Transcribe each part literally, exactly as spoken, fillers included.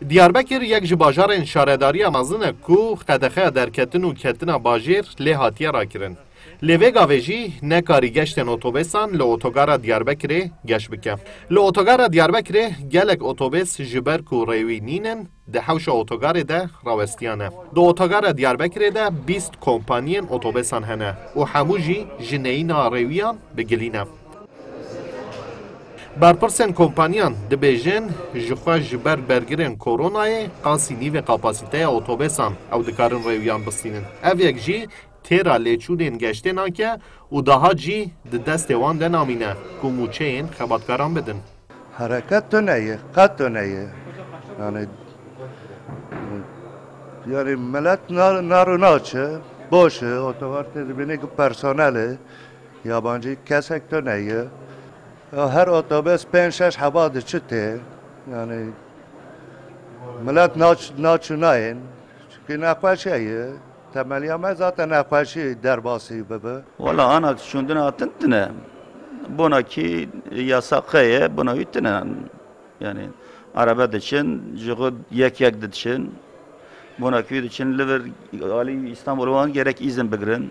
Diyarbekir yek ji bajarên şaredariya mezin e ku qedexeya derketin û ketina bajêr lê hatiye rakirin. Lê vê gavê jî nekarî geştên otobêsan li otogara Diyarbekirê geş bike. Li otogara Diyarbekirê gelek otobês ji ber ku rêwî nînin, di hewşa otogarê de rawestiyane. Di otogara Diyarbekirê de bîst kompaniyên otobêsan hene û hemû jî ji neyîna rêwiyan bi gilî ne. Berpirsên kompaniyan dibêjin, ji xwe ji ber bergirên koronayê qasî nîvê kapasîteya otobêsan ew dikarin rêwiyan bistînin. Ev yek jî têra lêçûnên geştê nake û daha jî di destê wan de namîne ku mûçeyên xebatkaran bidin. Hereket tune ye, qet tune ye. Yani, yani millet nar, nar û naçe, boş e, otogar tê dibînî ku personel e, yabancî kesek tune ye. Ya her otobüs pênc şeş heba diçi tê. Yani millet naç, naç û nayên. Çünkü nexweşe ye. Temeliya me zaten nexweşî derbasî bibe. Wala ana şûndina hatin tine. Bona kî yasaqe ye, bona wî tine. Yani araba diçin, ji xwe yek yek diçin. Bona kî diçin, li vir alî Îstanbul wan gerek îzin bigirin.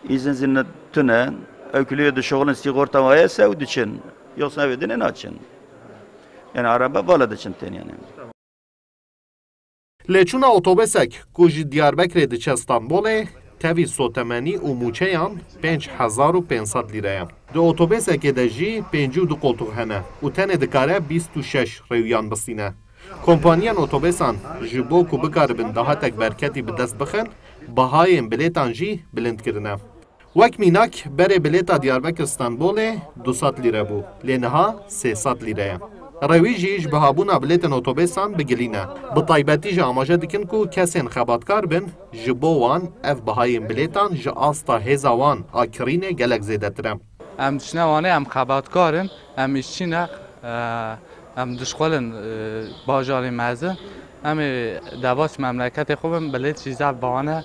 Îzin zî ne tune. Ew kulî dişoxulin sîgorta wa hese û diçin. Yoksa ev dinê naçin. Yani araba vala diçin tên yani. Lêçûna otobesek ku ji Diyarbekirê diçe Stenbolê, tevî sotemenî û mûçeyan pênc hezar û pênc sed lîre ye. Di otobesekê de jî pêncî û du qoltûq hene û tenê dikare bîst û şeş rêwiyan bistîne. Kompaniyên otobesan ji bo ku bikaribin dahatek berketî bi dest bixin, bahayên bilêtan jî bilind kirine. Wek mînak, berê bilêta Diyarbekir Stenbolê du sed lîre bû, lê niha sê sed lîre ye. Rêwî jî ji bihabûna bilêtên otobesan bi gilî ne. Bi taybetî jî amaje dikin ku kesên xebatkar bin, ji bo wan ev bihayên bilêtan ji asta hêza wan a kirînê gelek zêdetir e. Em diçine Wanê, em xebatkar in, em îşçî ne, e, em dişxulin, e, bajarê mezin. Em ê debas memleketê xwe bin, bilêt jî zaf bane.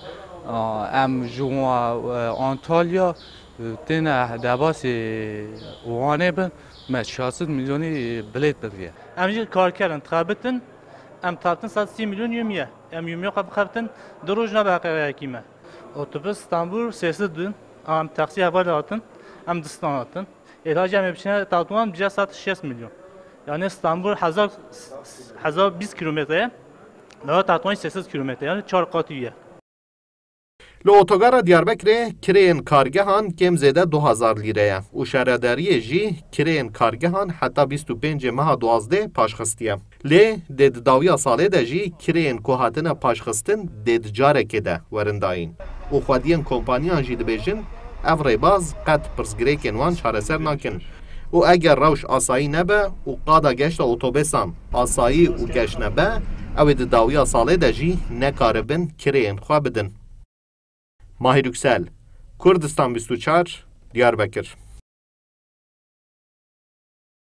A, em ji wa, e, Antalya, e, têne debasê Wanê bin, me çar sed milyonî bilêt biriye. Em jî karker in, dixebitin, em dixebitin sed sî milyon yûmiye. Em yûmiye xwe bixebitin, du roj nabe heqeya yekî me. Otobus Stenbul sê sed bin, em taksî heval hatin, em distan hatin. Êla jî em ê biçine Tatwan biçe sed şêst milyon. Yani Stenbul hezar, hezar bîst kilometre ye. Lewra Tatwan sê sed kilometre, yani çar qatî ye. Li otogara Diyarbekirê kirêyên kargehan kêm zêde du hezar lîre ye û şaredariyê jî kirêyên kargehan heta bîst û pêncê meha duwazdeh paşxistiye. Lê dê di dawiya salê de jî kirêyên ku hatine paşxistin dê di carekê de werin dayîn. Û xwediyên kompaniyan jî dibêjin, ev rêbaz qet pirsgirêkên wan çareser nakin. Û eger rewş asayî nebe û qada geşta otobesan asayî û geş nebe, ew ê di dawiya salê de jî nekaribin kirêyên xwe bidin. Mahir Yüksel, Kurdistan bîst û çar, Diyarbekir.